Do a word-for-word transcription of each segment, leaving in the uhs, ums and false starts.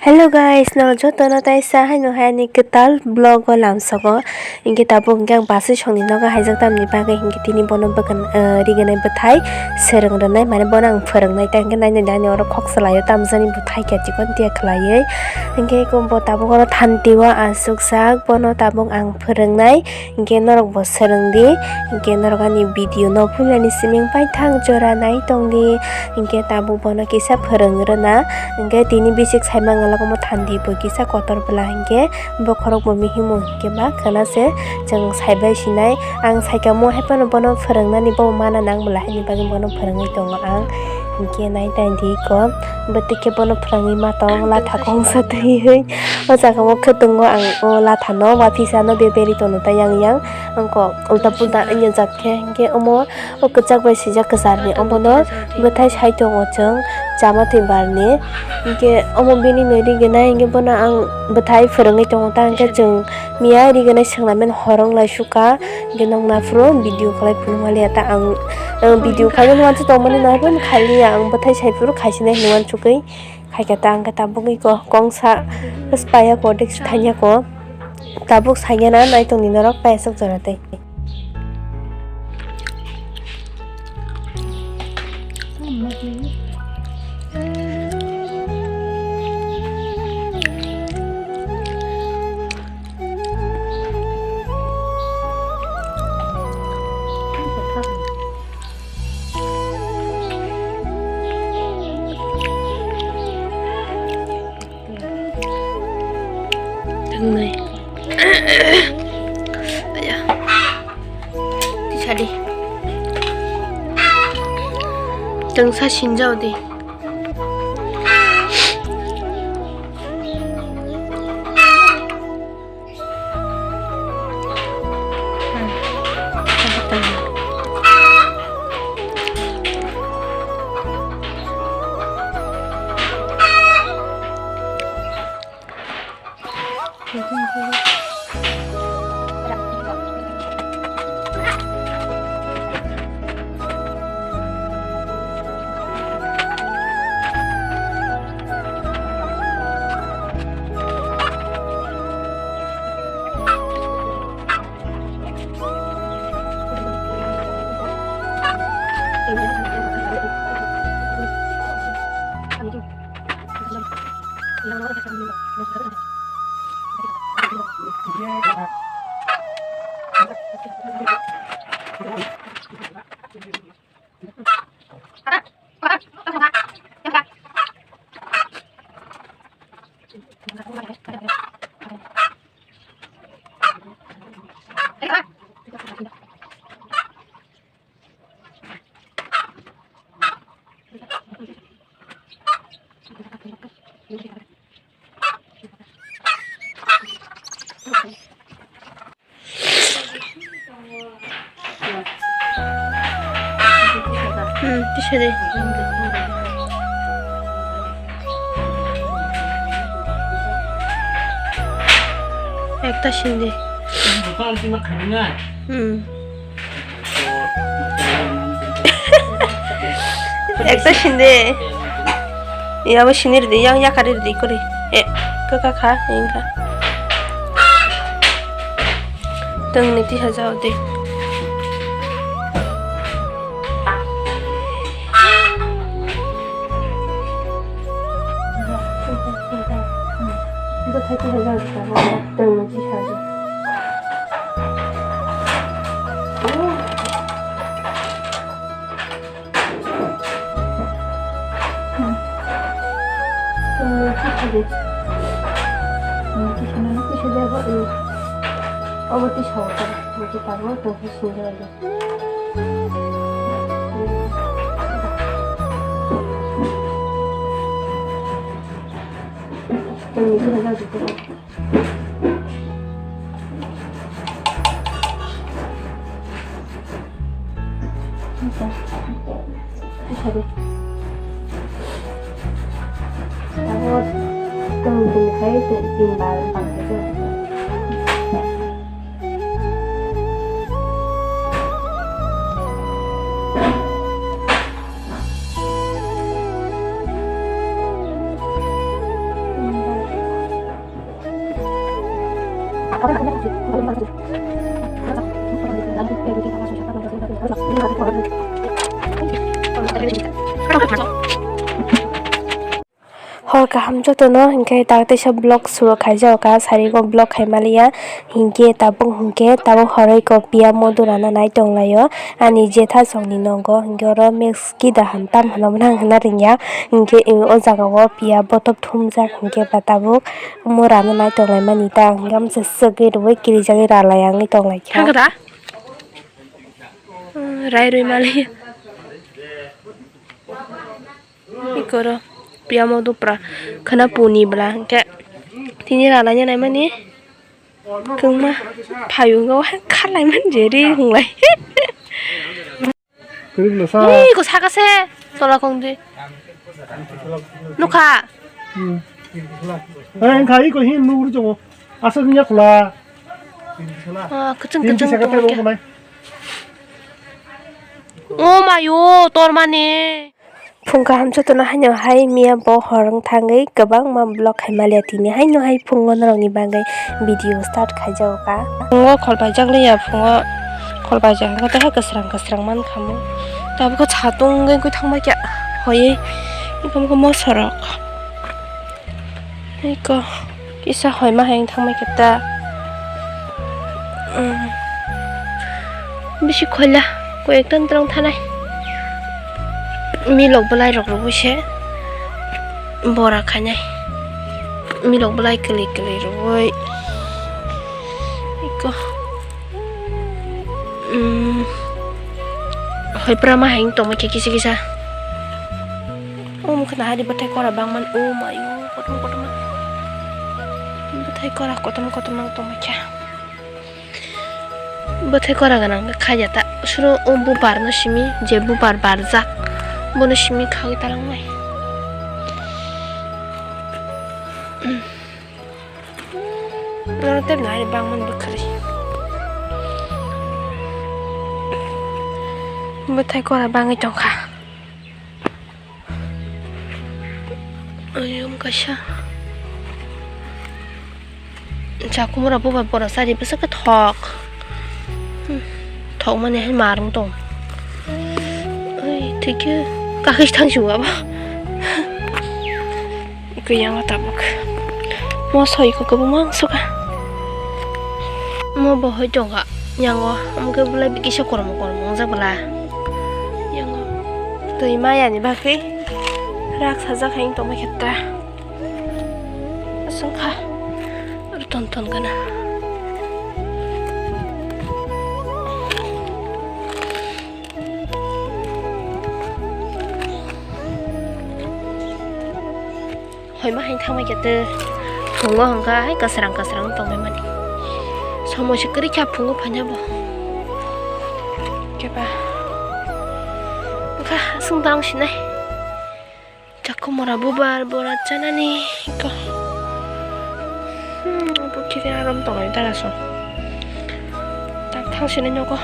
Hello guys, norok jotono taisa haino hai ani kwtal vlog o lamsogo. Hinkhe tabuk hinkhe ang bus songni nogo haijak tamni bagwi hinkhe tini bono bwkhan, eh, riganai bwthai swrwng rwnai, mane bono ang phwrwngnai, tei hinkhe nainani ani oro khok salaio tamjani bwthai khe chikon tia khlaiwi. Hinkhe bo tabuk oro thanti o achukjak, bono tabuk ang phwrwngnai. Hinkhe norok bo swrwng di, hinkhe norok ani video no puilani siming paithak jora nai tong di, hinkhe tabuk bono kisa phwrwng rwna, hinkhe tini bisik saimang alak omo thanti bo kisa kotor bwla hinkhe bokhorok bo mihimo hinkhe ba khwna se chwng saibai sinai. Ang saikamo hai phano bono phwrwngnani bo mana nang bwla haini bagwi bono phwrwngwi tongo ang, hinkhe nai tong di ko bwtwi khe bono phwrwngwi ma tong latha kongsa twiwi. O jaga o khwtwngo ang o lathano waphisa no beberi tono ta yang yang. Ang kok ulta pulta wngya jak khe, hinkhe omo o kwchak bai swijak kwcharni omono bwthai sai tongo chwng chama twi barni. Hinkhe omo bini nwi riginai, hinkhe bono ang bwthai phwrwngwi tongo ta, hinkhe chwng miya riginai swnglaimani hor wng lai sukha. Hinkhe nokna phuru video khlai phuru maliya ta ang, ang video khaigwi nuan chu tongmani nai phano khailiya, ang bwthai sai phuru khaisinai hinwi uansukgwi. Khaikhe ta ang khe tabuk iko kongsa spaya ko, dek thanya ko. Tabuk sanya na nai tongni norok paisok jora tei. Tangnai. Aya. Tisa di. Tangsa sinjao di. Hmm, tisa de. Ekta sindi. Hmm. Ekta sindi. Yabo sini ridi, yang yakari ridi kori. Eh, kaka kha, engka. Tong ni tisa jao de. Obo tisa o tong, tisa o tong, tisa o tong. Abo tong tong khai tin bar pang khe. Hor kaham jotono, hinkhe tak teisa vlog suru khaijak kha, sari o vlog khai maliya, hinkhe tabuk hinkhe tabuk horoi ko piya modu rana nai tonglaio, ani jetha songni nogo, hinkhe oro mix kida ham tam hwnwi hwnna ringya, hinkhe o jaga o piya botop thumjak, hinkhe ba tabuk omo rana nai tonglaimani ta, hinkhe amsa swk rwui kirijagwi ralai wngwi tonglaikha. Rai rwi maliya. Ikoro piyamo dupra khana puni bwla hwnkhe tini ralaina naimani kwngma phaiyo wngkha kharlai man je ri hunglai. Kwrwi bwla sa. Ei ko saka se tola kong di. Nukha. Hmm. Eh, wngkha iko hin nugri jongo. Aswk wngya khwla. Ah, kwchwng Tini kwchwng saka tongkhe. Tebo khwlai. Oh mayo, tormani. Phung kaham jotono haino hai miya bo hor wng thangwi kwbangma vlog khai maliya tini haino hai phungo norokni bagwi video start khaijago kha. Phungo khol paijak liya, phungo khol paijak hwnkhe tei hai kwsrang kwsrang mankha mo. Tabukhe satung wngwi thangbai kha hoiwi, eko mosorok. Eko kisa hoima hai wng thangbai khe ta. Bisi khoila koi ekta wng thanai. Milok bwlai rok rwui se bora khainai. Milok bwlai kwlwi kwlwi rwui. Eko. Hoi pura ma hai wng tongma khe kisa kisa. Omo khwna hari bwthai kora bangmani, oh mayo, kotorma kotorma. Bwthai kora kotorma kotorma tongma khe. Bwthai kora gwnang khe khaija ta. Suro o bupar no simi, je bupar barjak, bono simi khagwi ta langnai. Norok tei nai bangmani bwkhwrwi. Bwthai kora bangwi tongkha. Ayung kaisa. Chakumura bubar bora sari bwswk khe thok. Hmm, thokmani hai marwng tong. Ai, thikhe kakhe thangsi abo. Kuyang tabuk. Mo soi ko kwbangma wngsuka. Mo bo hoi tongkha. Yango, omo khe belai kisa kormo kormo wngjak bwla. Yango. Twi maya ni bagwi rak sajak hai wng tongma khe ta. Aswk kha. Aro ton ton gana. Hoima hai thangbai khe tei phungo hwnkha hai kwsrang kwsrang tongbai mani. Somoi se kwrwi kha phungo phaina bo. Khe ba wngkha aswk dang sinai. Chakumura bubar bora chanani ko. Hmm, abo kiri arom tongo dara so. Tak thang sini nogo.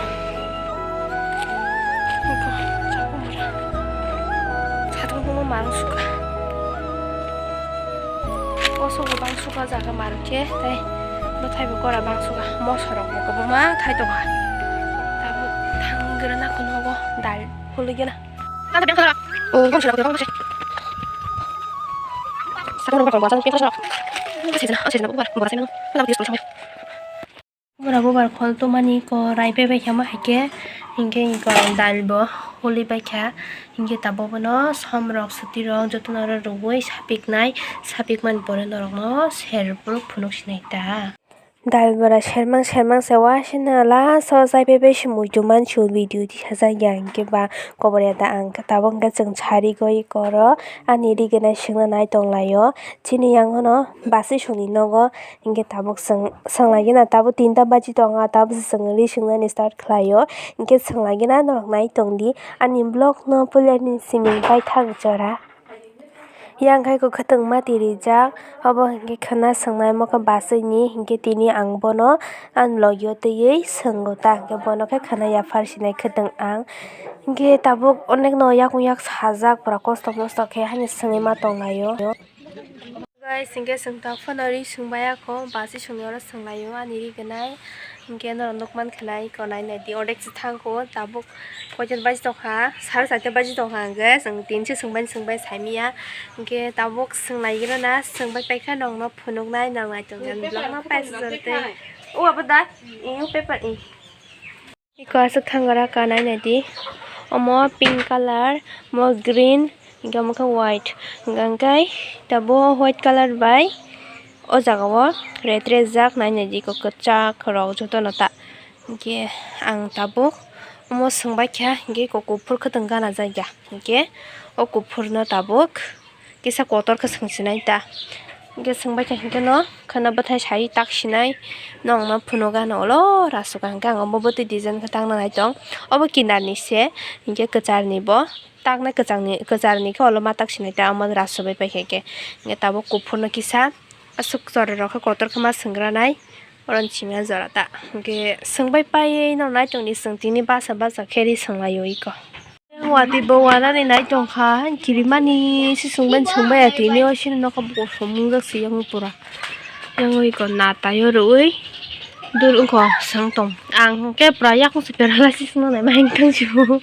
Ko, chakumura. Satung tungma marung suka. Koso go bang suka jaga marung khe, tei bwthai bo gora bang suka. Mosorok bo kwbangma thai tongo. Tabuk thang gira nako nogo dal hului gana. Bora bubar khol tomani ko rai bebak khe ma hai khe, hinkhe iko dal bo holi bai kha, hinkhe tabuk bono som rok swtwi rok jotono oro rwui sapiknai, sapikmani pore norokno ser phuru phunuk sinai ta. Dal bora sermang sermang se uaisano last o chaipai pai se muitu mansi o video tisajak ya hinkhe ba kobor ya da ang tabuk hinkhe chwng sari goi koro ani rigenai swngna nai tonglaio chini yang hono basui songni nogo hinkhe tabuk chwng swnglaigena tabuk tinta baji tongo tabuk se chwng ri swngnani start khlaio hinkhe swnglaigena norok nai tongdi ani vlog no puilani simi paithak jora. Yang khai kok khwtwng mati rijak, obo hinkhe khwna swngnai mokhe basui ni hinkhe tini ang bono ani logio twiwi swngo ta hinkhe bono khe khwna yaphar sinai khwtwng ang hinkhe tabuk onek no yakung yak sajak pura kosto mosto khe haino swngwi ma tonglaio. Guys, hingke chwng tok phano ri swngbai ako, basi swngni oro swnglaio ani ri gwnai. Hingke norok nukman khwnai, iko nai nai di, ordek se thangko, tabuk koichar baji tongkha, sare saita baji tongkha, hingke chwng tin se swngbai swngbai saimanya. Hingke tabuk swnglaigwrana, swngbai paikha nokno phunuknai, nang naitongya vlog no paisa jorte. O abo da, iyo paper i. Iko aswk thangara kanai naidi. Omo pink colour, omo green, hingke omo khe white. Hingke tabuk white colour bai o jaga o red red jak nai naidi, iko kwchak rok jotono ta. Hingke ang tabuk omo swngbaikha, hingke iko kuphur kwtwng gana jakya. Hingke o kuphurno tabuk kisa kotor khe swng sinai ta. Hingke swngbaikha hingke no kheno bwthai sai tak sinai, nokno phunugo ano olo rasukha, hingke ang omo bwtwi design khe takna naitong. Obo kinarni se, hingke kwcharni bo taknai, kwchangni, kwcharni khe olo ma tak sinai ta, omo rasugwi paikha khe. Hingke tabuk kuphurno kisa aswk choroi rok khe kotor khe ma swngranai, oro ni simi jora ta. Hingke swngbai paiwi no naitongni, chwng tini basa basa khe ri swnglaio iko. Watwi bo wanani nai tongkha, kirimani se swngbai swngbai ya tini o sini nokha bo kosom wngjak se yang pura. Yang oi ko natai o rwui dur wngkha swng tong. Ang hwnkhe pura yakung se paralysis no nai ma hing thang si o.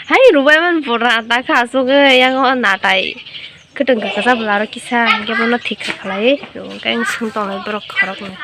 Hai rwbai man pura ta kha aswk yang o natai. Kwtwng kha kwchap laro kisa hwnkhe bono thik kha khlai. Hwnkhe ang swng tonglai borok khoroknwi.